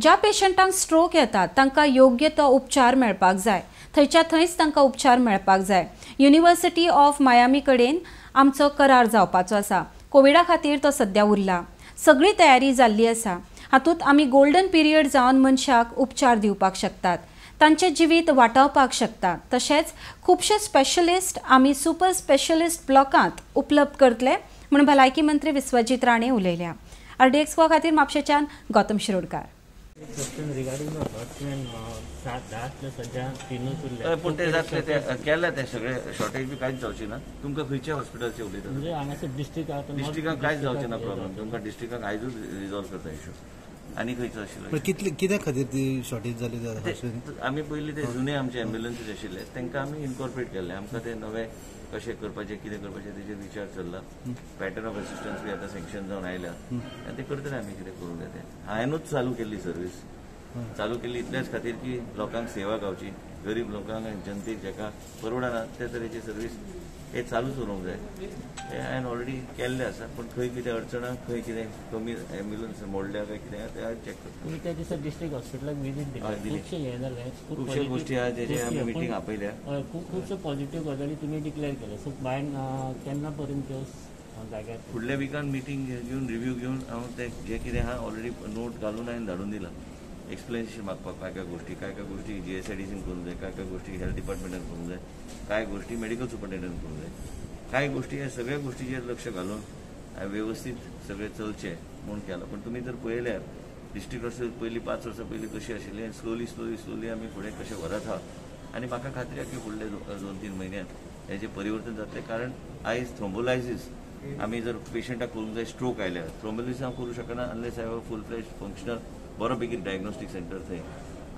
ज्या पेशंटांक स्ट्रोक येता तांकां योग्य तो उपचार मेळपाक जाय, थंयच्या थंयच तांकां उपचार मेळपाक जाय. युनिव्हर्सिटी ऑफ मायामी कडेन आमचो करार जावपाचो आसा. कोविडा खातीर तो सद्या उरला. सगळी तयारी जाल्ली आसा. हातूंत आमी गोल्डन पिरियड जावन मनशाक उपचार दिवपाक शकतात, तांचें जिवीत वाटावपाक शकता. तशेंच खुबशे स्पेशलिस्ट आमी सुपर स्पेशलिस्ट ब्लॉकांत उपलब्ध करतले म्हूण भलायकी मंत्री विश्वजीत राणे उलयल्या. आरडीएक्स गोवा खातीर म्हापशेंच्यान गौतम शिरोडकार. पूण ते जातले, ते केल्या ते सगळे शॉर्टेज बी कांयच जावची ना. तुमकां खंयच्या हॉस्पिटलाचे उलयता? डिस्ट्रिक्टाक कांयच जावचें ना प्रॉब्लम. तुमकां डिस्ट्रिक्टाक आयजूच रिजॉल्व करता इशू. आनी खंयचो आशिल्लो कितले कित्या खातीर ती शॉर्टेज जाली? आमी पयलीं ते जुने आमचे एम्ब्युलन्सीस आशिल्ले तांकां आमी इनकॉर्पोरेट केल्ले. आमकां ते नवे कशें करपाचें कितें करपाचें तेजेर विचार चल्ला. पॅटर्न ऑफ असिस्टन्स बी आतां सँक्शन जावन आयल्या आनी ते करतले. आमी कितें करूंक जाय तें हांवेंनूच चालू केल्ली सर्वीस. चालू केल्ली इतल्याच खातीर की लोकांक सेवा गावची, गरीब लोकांक आनी जनतेक जाका परवडना ते तरेची सर्वीस हे चालूच उरूंक जाय. हे हांवें ऑलरेडी केल्लें आसा. पूण खंय कितें अडचणां, खंय कितें कमी एम्ब्युलन्स मोडल्या काय कितें तें हांव चॅक करता. तुमी त्या दिसा डिस्ट्रिक्ट हॉस्पिटलाक विजीट दिली, खुबशें हें जालें, खुबश्यो गोश्टी आहा जेचे आमी मिटींग आपयल्या, खुबश्यो पॉझिटीव गजाली तुमी डिक्लेअर केल्या. सो बाय केन्ना पर्यंत त्यो जाग्यार फुडल्या विकान मिटींग घेवन रिव्यू घेवन हांव ते जे कितें आहा ऑलरेडी नोट घालून हांवें धाडून दिला. एक्सप्लेनेशन मागपाक काय काय गोष्टी, काय काय गोष्टी जीएसआयडीसीन करूंक जाय, काय काय गोष्टी हेल्थ डिपार्टमेंटान करूंक जाय, काय गोष्टी मेडिकल सुपरिटेंडंटान करूंक जाय, काय गोष्टी ह्या सगळ्या गोष्टीचेर लक्ष घालून वेवस्थीत सगळें चलचें म्हूण केलां. पूण तुमी जर पळयल्यार डिस्ट्रिक्ट हॉस्पिटल पयलीं 5 वर्सां पयलीं कशी आशिल्ली आनी स्लोली स्लोली स्लोली आमी फुडें कशें व्हरत आहा. आनी म्हाका खात्री आहा की फुडले 2-3 म्हयन्यांत हेजें परिवर्तन जातलें. कारण आयज थ्रोम्बोलायसीस आमी जर पेशंटाक करूंक जाय, स्ट्रोक आयल्यार थ्रोम्बोलायसीस हांव करूं शकना unless I have a full fledge functional बरो बेगीन डायग्नोस्टीक सेंटर. थंय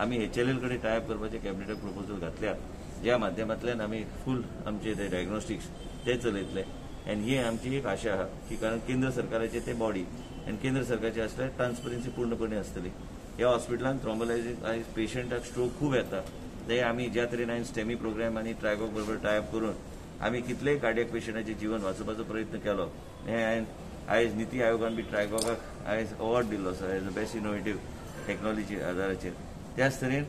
आमी एचएलएल कडेन टायप करपाचें कॅबिनेटाक प्रपोजल घातल्या, ज्या माध्यमांतल्यान आमी फूल आमचे ते डायग्नोस्टिक्स ते चलयतले. आनी ही आमची एक आशा आहा की कारण केंद्र सरकाराचे ते बॉडी आनी केंद्र सरकाराचे आसल्यार ट्रान्सपरन्सी पूर्णपणे आसतली. ह्या हॉस्पिटलान थ्रोम्बोलायसीस आयज पेशंटाक स्ट्रोक खूब येता. ते आमी ज्या तरेन हांवें स्टेमी प्रोग्राम आनी ट्रायगॉक बरोबर टायप करून आमी कितलेय कार्डियक पेशंटाचें जीवन वाचोवपाचो प्रयत्न केलो. हें हांवें आयज निती आयोगान बी ट्रायगॉकाक आयज अवॉर्ड दिल्लो आसा as a best innovative technology आदाराचेर. त्याच तरेन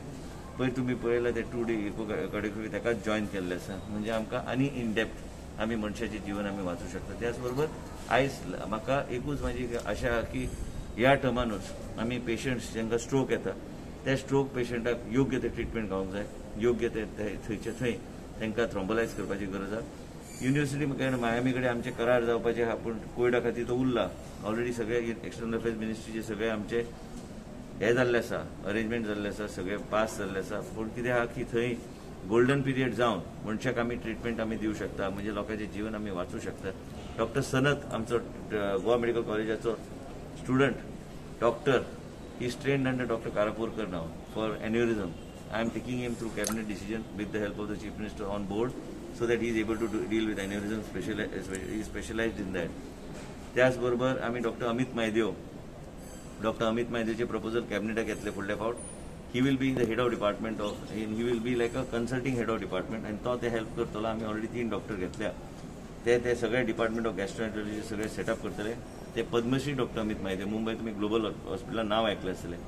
पयर तुमी पळयला ते 2D eco कार्डियोग्राफी ताकाच जॉयन केल्लें आसा. म्हणजे आमकां आनी इन डेप्थ आमी मनशाचें जीवन आमी वाचूं शकता. त्याच बरोबर आयज म्हाका एकूच म्हाजी आशा आहा की ह्या टर्मानूच आमी पेशंट्स जांकां स्ट्रोक येता त्या स्ट्रोक पेशंटाक योग्य ते ट्रिटमेंट गावंक जाय, योग्य ते थंयचे थंय तांकां थ्रोम्बोलायज करपाची गरज आहा. युनिव्हर्सिटी मायामी कडेन आमचे करार जावपाचे आहा, पूण कोविडा खातीर तो उरला. ऑलरेडी सगळे एक्सटर्नल अफेर्स मिनिस्ट्रीचे सगळे आमचे हे जाल्ले आसा, अरेंजमेंट जाल्ले आसा, सगळे पास जाल्ले आसा. पूण कितें आहा की थंय गोल्डन पिरियड जावन मनशाक आमी ट्रिटमेंट आमी दिवं शकता, म्हणजे लोकांचें जीवन आमी वाचूं शकता. डॉक्टर सनत आमचो गोवा मेडिकल कॉलेजाचो student doctor, he is trained under doctor Karapurkar now for aneurysm. I am taking him through cabinet decision with the help of the chief minister on board so that he is able to deal with aneurysm, he is specialized in that. त्याच बरोबर आमी doctor Amit Maydev, doctor Amit मायदेवचे proposal कॅबिनेटाक येतले फुडले फावट. He will be the head of department of, he will be like a consulting head of department आनी तो ते हेल्प करतलो. आमी ऑलरेडी 3 डॉक्टर घेतल्या, ते ते सगळे डिपार्टमेंट ऑफ गॅस्ट्रोएंट्रोलॉजी सगळे सेटअप करतले. ते पद्मश्री डॉक्टर अमित मायदेव, मुंबय तुमी ग्लोबल हॉस्पिटलान नांव आयकलें आसतलें.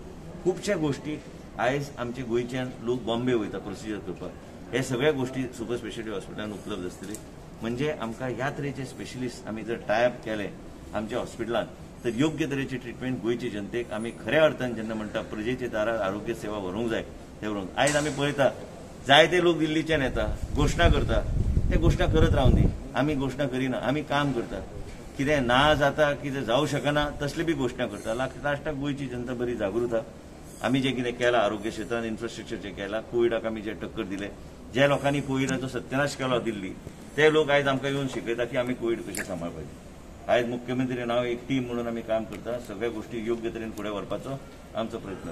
खुबश्या गोश्टी आयज आमचे गोंयच्यान लोक बॉम्बे वयता प्रोसिजर करपाक, हे सगळ्या गोष्टी सुपर स्पेशलिटी हॉस्पिटलान उपलब्ध आसतली. म्हणजे आमकां ह्या तरेचे स्पेशलिस्ट आमी जर टायप केले आमच्या हॉस्पिटलान तर योग्य तरेची ट्रिटमेंट गोंयचे जनतेक आमी खऱ्या अर्थान जेन्ना म्हणटा प्रजेचे दारार आरोग्य सेवा व्हरूंक जाय ते व्हरूंक. आयज आमी पळयता जायते लोक दिल्लीच्यान येता, घोशणा करता, ते घोशणा करत रावूं दी, आमी घोशणा करिना, आमी काम करता. कितें ना जाता कितें जावं शकना तसली बी घोशणा करता. लास्टाक गोंयची जनता बरी जागृत आहा. आमी जें कितें केलां आरोग्य क्षेत्रांत इन्फ्रास्ट्रक्चर जें केलां, कोविडाक आमी जे टक्कर दिले, ज्या लोकांनी कोविडाचो सत्यानाश केलो दिल्ली ते लोक आयज आमकां येवन शिकयता की आमी कोवीड कशें सांबाळपाचें. आयज मुख्यमंत्री नांव एक टीम म्हणून आमी काम करता, सगळ्या गोष्टी योग्य तरेन फुडें व्हरपाचो आमचो प्रयत्न.